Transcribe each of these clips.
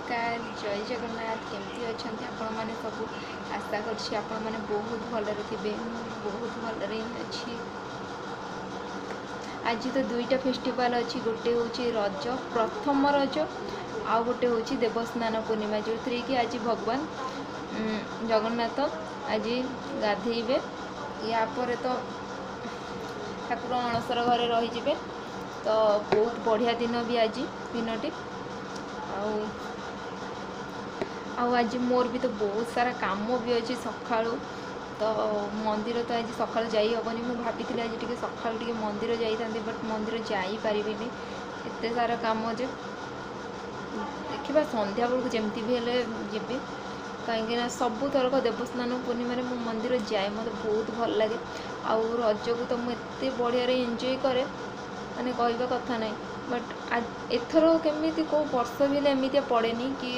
ନମସ୍କାର, ଜୟ ଜଗନ୍ନାଥ। କେମିତି ଅଛନ୍ତି ଆପଣମାନେ ସବୁ? ଆଶା କରୁଛି ଆପଣମାନେ ବହୁତ ଭଲରେ ଥିବେ। ମୁଁ ବହୁତ ଭଲରେ ହିଁ ଅଛି। ଆଜି ତ ଦୁଇଟା ଫେଷ୍ଟିଭାଲ୍ ଅଛି। ଗୋଟେ ହେଉଛି ରଜ, ପ୍ରଥମ ରଜ, ଆଉ ଗୋଟେ ହେଉଛି ଦେବସ୍ନାନ ପୂର୍ଣ୍ଣିମା, ଯେଉଁଥିରେ କି ଆଜି ଭଗବାନ ଜଗନ୍ନାଥ ଆଜି ଗାଧେଇବେ। ୟା ପରେ ତ ଠାକୁର ଅଣସର ଘରେ ରହିଯିବେ। ତ ବହୁତ ବଢ଼ିଆ ଦିନ ବି ଆଜି ଦିନଟି। ଆଉ ଆଜି ମୋର ବି ତ ବହୁତ ସାରା କାମ ବି ଅଛି ସକାଳୁ। ତ ମନ୍ଦିର ତ ଆଜି ସକାଳୁ ଯାଇ ହେବନି। ମୁଁ ଭାବିଥିଲି ଆଜି ଟିକେ ସକାଳୁ ଟିକେ ମନ୍ଦିର ଯାଇଥାନ୍ତି, ବଟ୍ ମନ୍ଦିର ଯାଇପାରିବିନି, ଏତେ ସାରା କାମ ଯେ। ଦେଖିବା, ସନ୍ଧ୍ୟାବେଳକୁ ଯେମିତି ବି ହେଲେ ଯିବି, କାହିଁକିନା ସବୁଥରକ ଦେବସ୍ନାନ ପୂର୍ଣ୍ଣିମାରେ ମୁଁ ମନ୍ଦିର ଯାଏ, ମୋତେ ବହୁତ ଭଲ ଲାଗେ। ଆଉ ରଜକୁ ତ ମୁଁ ଏତେ ବଢ଼ିଆରେ ଏନ୍ଜୟ କରେ, ମାନେ କହିବା କଥା ନାହିଁ। ବଟ୍ ଏଥର କେମିତି କେଉଁ ବର୍ଷ ବି ହେଲେ ଏମିତିଆ ପଡ଼େନି କି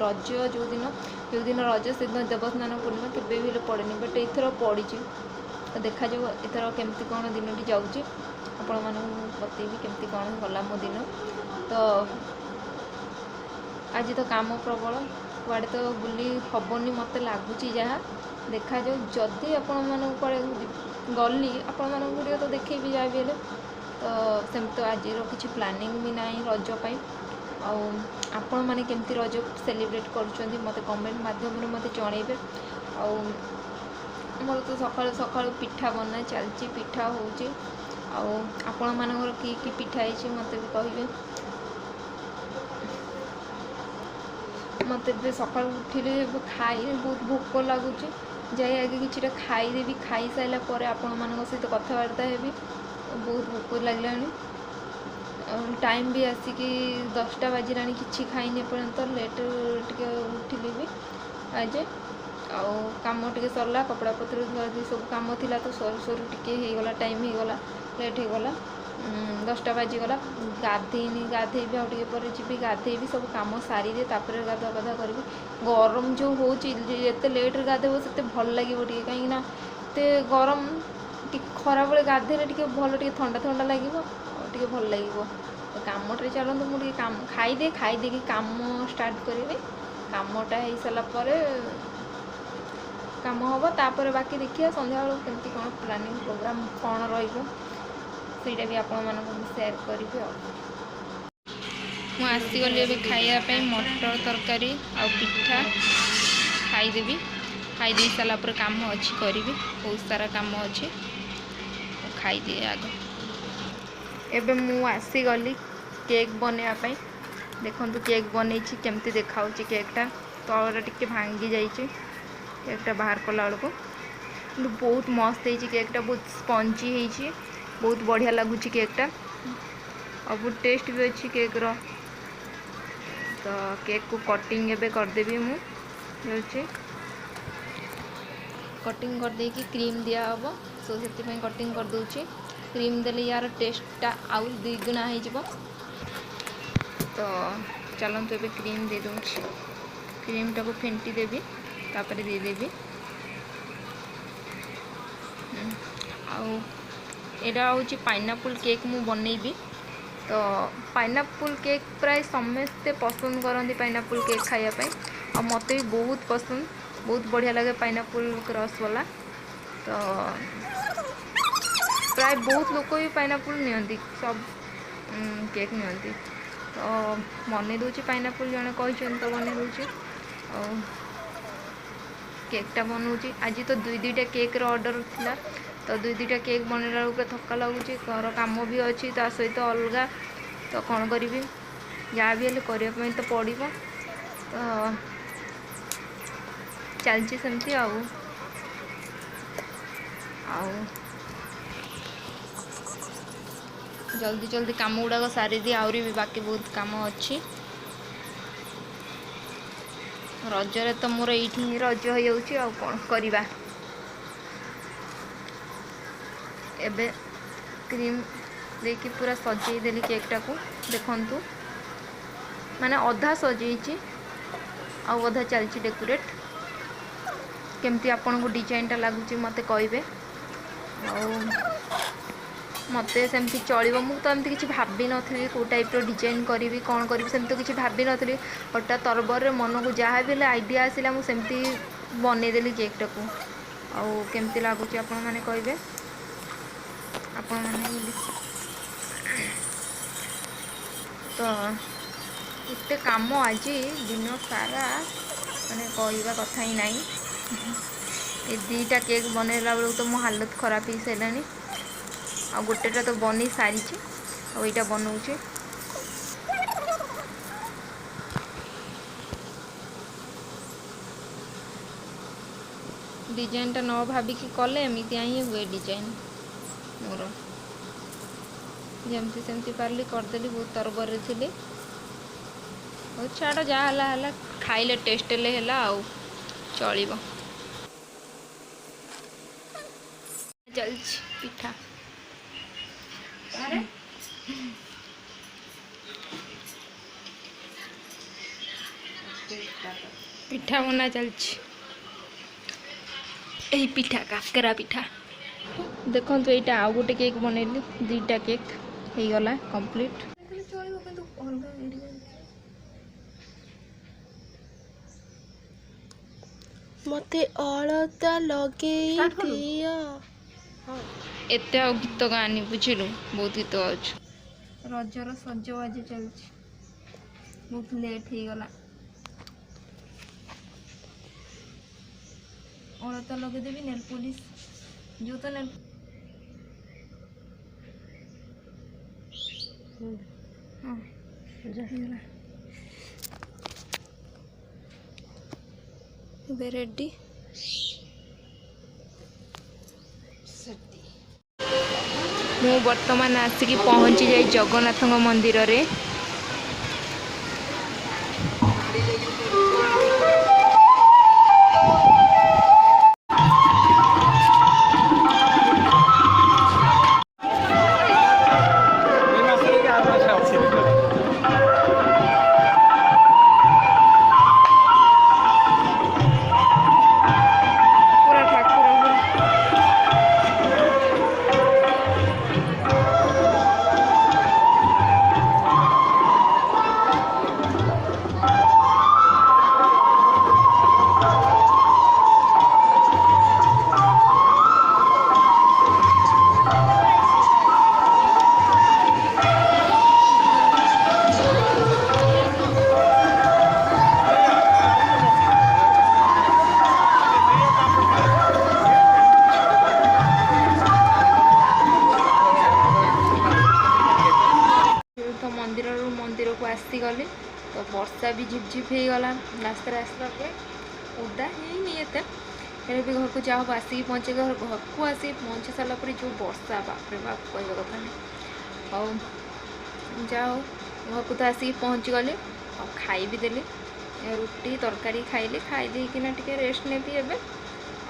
ରଜ ଯେଉଁଦିନ ରଜ ସେଦିନ ଦେବସ୍ନାନ ପୂର୍ଣ୍ଣିମା କେବେ ବି ହେଲେ ପଡ଼େନି, ବଟ୍ ଏଇଥର ପଡ଼ିଛି। ତ ଦେଖାଯାଉ ଏଥର କେମିତି କ'ଣ ଦିନଟି ଯାଉଛି। ଆପଣମାନଙ୍କୁ ମୁଁ ବତେଇବି କେମିତି କ'ଣ ଗଲା ମୋ ଦିନ। ତ ଆଜି ତ କାମ ପ୍ରବଳ, କୁଆଡ଼େ ତ ବୁଲି ହେବନି ମୋତେ ଲାଗୁଛି ଯାହା। ଦେଖାଯାଉ, ଯଦି ଆପଣମାନଙ୍କୁ କୁଆଡ଼େ ଗଲି, ଆପଣମାନଙ୍କୁ ଟିକେ ତ ଦେଖେଇବି ଯାହା ବି ହେଲେ। ତ ସେମିତି ତ ଆଜିର କିଛି ପ୍ଲାନିଂ ବି ନାହିଁ ରଜ ପାଇଁ। ଆଉ ଆପଣମାନେ କେମିତି ରଜ ସେଲିବ୍ରେଟ୍ କରୁଛନ୍ତି, ମୋତେ କମେଣ୍ଟ ମାଧ୍ୟମରେ ମୋତେ ଜଣେଇବେ। ଆଉ ମୋର ତ ସକାଳୁ ସକାଳୁ ପିଠା ବନା ଚାଲିଛି, ପିଠା ହେଉଛି। ଆଉ ଆପଣମାନଙ୍କର କି କି ପିଠା ହେଇଛି, ମୋତେ ବି କହିବେ। ମୋତେ ଏବେ ସକାଳୁ ଉଠିଲେ ଖାଇ ବହୁତ ଭୋକ ଲାଗୁଛି। ଯାଇ ଆଗେ କିଛିଟା ଖାଇଦେବି, ଖାଇସାରିଲା ପରେ ଆପଣମାନଙ୍କ ସହିତ କଥାବାର୍ତ୍ତା ହେବି। ବହୁତ ଭୋକ ଲାଗିଲାଣି, ଟାଇମ୍ ବି ଆସିକି 10ଟା ବାଜିଲାଣି, କିଛି ଖାଇନି ଏପର୍ଯ୍ୟନ୍ତ। ଲେଟ୍ ଟିକେ ଉଠିଲି ବି ଆଜି। ଆଉ କାମ ଟିକେ ସରିଲା, କପଡ଼ା ପତ୍ର ଧୁଆ ଧୁଇ ସବୁ କାମ ଥିଲା, ତ ସରୁ ସରୁ ଟିକେ ହେଇଗଲା, ଟାଇମ୍ ହେଇଗଲା, ଲେଟ୍ ହେଇଗଲା, 10ଟା ବାଜିଗଲା। ଗାଧେଇନି, ଗାଧେଇବି ଆଉ ଟିକେ ପରେ ଯିବି ଗାଧେଇବି। ସବୁ କାମ ସାରିଦିଏ, ତାପରେ ଗାଧୁଆ ପାଧୁଆ କରିବି। ଗରମ ଯେଉଁ ହେଉଛି, ଯେତେ ଲେଟ୍ରେ ଗାଧେଇବ ସେତେ ଭଲ ଲାଗିବ ଟିକେ, କାହିଁକିନା ଏତେ ଗରମ। ଟିକେ ଖରାବେଳେ ଗାଧେଇଲେ ଟିକେ ଭଲ, ଟିକେ ଥଣ୍ଡା ଥଣ୍ଡା ଲାଗିବ ଆଉ ଟିକେ ଭଲ ଲାଗିବ। ତ କାମଟାରେ ଚାଲନ୍ତୁ, ମୁଁ ଟିକେ କାମ ଖାଇଦିଏ, ଖାଇଦେଇକି କାମ ଷ୍ଟାର୍ଟ କରିବି। କାମଟା ହେଇସାରିଲା ପରେ କାମ ହେବ, ତାପରେ ବାକି ଦେଖିବା ସନ୍ଧ୍ୟାବେଳକୁ କେମିତି କ'ଣ ପ୍ଲାନିଂ ପ୍ରୋଗ୍ରାମ୍ କ'ଣ ରହିବ, ସେଇଟା ବି ଆପଣମାନଙ୍କୁ ମୁଁ ସେୟାର କରିବି। ଆଉ ମୁଁ ଆସିଗଲି ଏବେ ଖାଇବା ପାଇଁ, ମଟର ତରକାରୀ ଆଉ ପିଠା ଖାଇଦେବି। ଖାଇ ଦେଇ ସାରିଲା ପରେ କାମ ଅଛି କରିବି, ବହୁତ ସାରା କାମ ଅଛି, ମୁଁ ଖାଇଦିଏ ଆଗ। ଏବେ ମୁଁ ଆସିଗଲି କେକ୍ ବନେଇବା ପାଇଁ। ଦେଖନ୍ତୁ, କେକ୍ ବନେଇଛି, କେମିତି ଦେଖାଉଛି କେକ୍ଟା। ତଳଟା ଟିକେ ଭାଙ୍ଗି ଯାଇଛି କେକ୍ଟା ବାହାର କଲା ବେଳକୁ, କିନ୍ତୁ ବହୁତ ମସ୍ତ ହେଇଛି କେକ୍ଟା, ବହୁତ ସ୍ପଞ୍ଜି ହେଇଛି, ବହୁତ ବଢ଼ିଆ ଲାଗୁଛି କେକ୍ଟା ଆଉ ବହୁତ ଟେଷ୍ଟ ବି ଅଛି କେକ୍ର। ତ କେକ୍କୁ କଟିଂ ଏବେ କରିଦେବି ମୁଁ ଯାଉଛି। କଟିଂ କରିଦେଇକି କ୍ରିମ୍ ଦିଆହେବ, ସୋ ସେଥିପାଇଁ କଟିଂ କରିଦେଉଛି। କ୍ରିମ୍ ଦେଲେ ୟାର ଟେଷ୍ଟଟା ଆଉ ଦ୍ୱିଗୁଣା ହେଇଯିବ। ତ ଚାଲନ୍ତୁ, ଏବେ କ୍ରିମ୍ ଦେଇଦେଉଛି। କ୍ରିମ୍ଟାକୁ ଫେଣ୍ଟି ଦେବି, ତାପରେ ଦେଇଦେବି। ଆଉ ଏଇଟା ହେଉଛି ପାଇନାପଲ୍ କେକ୍ ମୁଁ ବନେଇବି। ତ ପାଇନାପଲ୍ କେକ୍ ପ୍ରାୟ ସମସ୍ତେ ପସନ୍ଦ କରନ୍ତି ପାଇନାପଲ୍ କେକ୍ ଖାଇବା ପାଇଁ, ଆଉ ମୋତେ ବି ବହୁତ ପସନ୍ଦ, ବହୁତ ବଢ଼ିଆ ଲାଗେ ପାଇନାପଲ୍ କ୍ରସ୍ ବାଲା। ତ ପ୍ରାୟ ବହୁତ ଲୋକ ବି ପାଇନାପଲ୍ ନିଅନ୍ତି, ସବୁ କେକ୍ ନିଅନ୍ତି। ତ ବନେଇ ଦେଉଛି ପାଇନାପଲ୍, ଜଣେ କହିଛନ୍ତି ତ ବନେଇ ଦେଉଛି। ଆଉ କେକ୍ଟା ବନଉଛି। ଆଜି ତ ଦୁଇ ଦୁଇଟା କେକ୍ର ଅର୍ଡ଼ର ଥିଲା, ତ ଦୁଇ ଦୁଇଟା କେକ୍ ବନେଇଲା ବେଳକୁ ପୁରା ଥକା ଲାଗୁଛି। ଘର କାମ ବି ଅଛି ତା ସହିତ ଅଲଗା, ତ କ'ଣ କରିବି, ଯାହା ବି ହେଲେ କରିବା ପାଇଁ ତ ପଡ଼ିବ। ତ ଚାଲିଛି ସେମିତି। ଆଉ ଜଲ୍ଦି ଜଲ୍ଦି କାମ ଗୁଡ଼ାକ ସାରିଦିଏ, ଆହୁରି ବି ବାକି ବହୁତ କାମ ଅଛି। ରଜରେ ତ ମୋର ଏଇଠି ହିଁ ରଜ ହେଇଯାଉଛି, ଆଉ କ'ଣ କରିବା। ଏବେ କ୍ରିମ୍ ଦେଇକି ପୁରା ସଜେଇ ଦେଲି କେକ୍ଟାକୁ। ଦେଖନ୍ତୁ, ମାନେ ଅଧା ସଜେଇଛି ଆଉ ଅଧା ଚାଲିଛି ଡେକୋରେଟ୍। କେମିତି ଆପଣଙ୍କୁ ଡିଜାଇନଟା ଲାଗୁଛି, ମୋତେ କହିବେ। ଆଉ ମୋତେ ସେମିତି ଚଳିବ। ମୁଁ ତ ଏମିତି କିଛି ଭାବିନଥିଲି କେଉଁ ଟାଇପ୍ର ଡିଜାଇନ୍ କରିବି, କ'ଣ କରିବି, ସେମିତି କିଛି ଭାବିନଥିଲି। ହଠାତ୍ ତରବରରେ ମନକୁ ଯାହା ବି ହେଲେ ଆଇଡ଼ିଆ ଆସିଲା, ମୁଁ ସେମିତି ବନେଇଦେଲି କେକ୍ଟାକୁ। ଆଉ କେମିତି ଲାଗୁଛି ଆପଣମାନେ କହିବେ। ଆପଣମାନେ ତ ଏତେ କାମ ଆଜି ଦିନ ସାରା, ମାନେ କହିବା କଥା ହିଁ ନାହିଁ। ଏ 2ଟା କେକ୍ ବନେଇଲା ବେଳକୁ ତ ମୋ ହାଲତ ଖରାପ ହେଇସାରିଲାଣି। ଆଉ ଗୋଟେଟା ତ ବନେଇ ସାରିଛି, ଆଉ ଏଇଟା ବନଉଛି। ଡିଜାଇନଟା ନ ଭାବିକି କଲେ ଏମିତିଆ ହିଁ ହୁଏ ଡିଜାଇନ ମୋର। ଯେମିତି ସେମିତି ପାରିଲି କରିଦେଲି, ବହୁତ ତରବରରେ ଥିଲି। ହଉ ଛାଡ଼, ଯାହା ହେଲା ହେଲା, ଖାଇଲେ ଟେଷ୍ଟ ହେଲେ ହେଲା, ଆଉ ଚଳିବ। ଚାଲିଛି ପିଠା। ପିଠା ବନା ଚାଲିଛି। ଏଇ ପିଠା କାକରା ପିଠା। ଦେଖନ୍ତୁ, ଏଇଟା ଆଉ ଗୋଟେ କେକ୍ ବନେଇଲି। 2ଟା କେକ୍ ହେଇଗଲା କମ୍ପ୍ଲିଟ୍। ଚଳିବ, କିନ୍ତୁ ଅଲଗା। ମତେ ଅଳତା ଲଗେଇ ଦିଅ। ଏତେ ଆଉ ଗୀତ ଗାଆନି, ବୁଝିଲୁ? ବହୁତ ଗୀତ ଗାଉଛୁ। ରଜର ସଜବାଜ ଚାଲିଛି। ବହୁତ ଲେଟ୍ ହେଇଗଲା। ଅଳତା ଲଗେଇଦେବି, ନେଲ୍ ପଲିସ୍ ଯେଉଁ ତ ନେଲ୍। ହଁ, ହେଇଗଲା, ଏବେ ରେଡ଼ି। ମୁଁ ବର୍ତ୍ତମାନ ଆସିକି ପହଞ୍ଚି ଯାଇ ଜଗନ୍ନାଥଙ୍କ ମନ୍ଦିରରେ। ପୁରା ଠାକୁର ପୁରା। ତ ମନ୍ଦିରରୁ ମନ୍ଦିରକୁ ଆସିଗଲି, ତ ବର୍ଷା ବି ଝିପ୍ ଝିପ୍ ହେଇଗଲା ରାସ୍ତାରେ ଆସିଲା ବେଳେ। ଓଦା ହେଇନି ଏତେ, ହେଲେ ବି ଘରକୁ ଯାହା ହବ ଆସିକି ପହଞ୍ଚି, ଘରକୁ ଆସିକି ପହଞ୍ଚି ସାରିଲା ପରେ ଯେଉଁ ବର୍ଷା, ବାପରେ ବାପ, କହିବା କଥା ନାହିଁ। ଆଉ ଯାହା ହଉ, ଘରକୁ ତ ଆସିକି ପହଞ୍ଚିଗଲି ଆଉ ଖାଇ ବି ଦେଲି। ରୁଟି ତରକାରୀ ଖାଇଲି। ଖାଇ ଦେଇକିନା ଟିକେ ରେଷ୍ଟ ନେବି ଏବେ।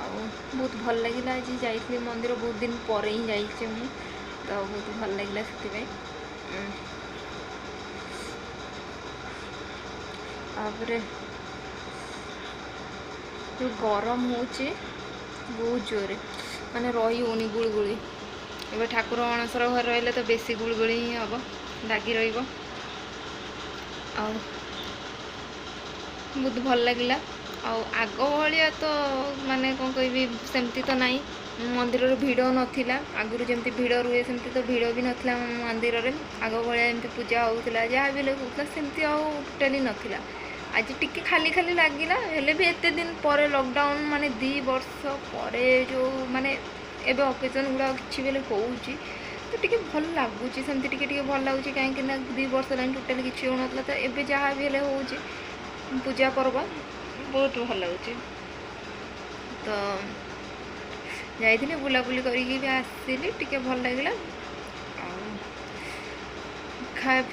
ଆଉ ବହୁତ ଭଲ ଲାଗିଲା, ଆଜି ଯାଇଥିଲି ମନ୍ଦିର। ବହୁତ ଦିନ ପରେ ହିଁ ଯାଇଛି ମୁଁ, ତ ବହୁତ ଭଲ ଲାଗିଲା ସେଥିପାଇଁ। ତାପରେ ଯେଉଁ ଗରମ ହେଉଛି ବହୁତ ଜୋରେ, ମାନେ ରହି ହେଉନି, ଗୁଳୁଗୁଳି। ଏବେ ଠାକୁର ଅଣସର ଘରେ ରହିଲେ ତ ବେଶୀ ଗୁଳୁଗୁଳି ହିଁ ହେବ, ଲାଗି ରହିବ। ଆଉ ବହୁତ ଭଲ ଲାଗିଲା। ଆଉ ଆଗ ଭଳିଆ ତ ମାନେ କ'ଣ କହିବି, ସେମିତି ତ ନାହିଁ। ମନ୍ଦିରରେ ଭିଡ଼ ନଥିଲା ଆଗରୁ ଯେମିତି ଭିଡ଼ ରୁହେ, ସେମିତି ତ ଭିଡ଼ ବି ନଥିଲା ମନ୍ଦିରରେ। ଆଗ ଭଳିଆ ଏମିତି ପୂଜା ହେଉଥିଲା, ଯାହା ବି ହେଲେ ହେଉଥିଲା, ସେମିତି ଆଉ ଟୋଟାଲି ନଥିଲା। ଆଜି ଟିକେ ଖାଲି ଖାଲି ଲାଗିଲା। ହେଲେ ବି ଏତେ ଦିନ ପରେ ଲକଡାଉନ୍, ମାନେ 2 ବର୍ଷ ପରେ ଯେଉଁ ମାନେ ଏବେ ଅକେଜନ୍ ଗୁଡ଼ାକ କିଛି ବି ହେଲେ ହେଉଛି, ତ ଟିକେ ଭଲ ଲାଗୁଛି। ସେମିତି ଟିକେ ଟିକେ ଭଲ ଲାଗୁଛି, କାହିଁକି ନା 2 ବର୍ଷ ହେଲାଣି ଟୋଟାଲି କିଛି ହେଉନଥିଲା। ତ ଏବେ ଯାହା ବି ହେଲେ ହେଉଛି ପୂଜା ପର୍ବ, ବହୁତ ଭଲ ଲାଗୁଛି। ତ ଯାଇଥିଲି, ବୁଲାବୁଲି କରିକି ବି ଆସିଲି, ଟିକେ ଭଲ ଲାଗିଲା। ଆଉ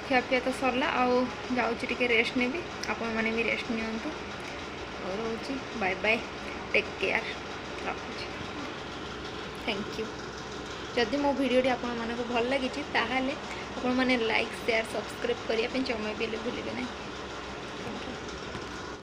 ଖିଆ ପିଆ ତ ସରିଲା, ଆଉ ଯାଉଛି ଟିକେ ରେଷ୍ଟ ନେବି। ଆପଣମାନେ ବି ରେଷ୍ଟ ନିଅନ୍ତୁ। ଆଉ ରହୁଛି, ବାଏ ବାଏ, ଟେକ୍ କେୟାର, ରଖୁଛି, thank you. ଯଦି ମୋ ଭିଡ଼ିଓଟି ଆପଣମାନଙ୍କୁ ଭଲ ଲାଗିଛି, ତାହେଲେ ଆପଣମାନେ ଲାଇକ୍, ସେୟାର, ସବସ୍କ୍ରାଇବ୍ କରିବା ପାଇଁ ଜମା ବି ହେଲେ ଭୁଲିବେ ନାହିଁ।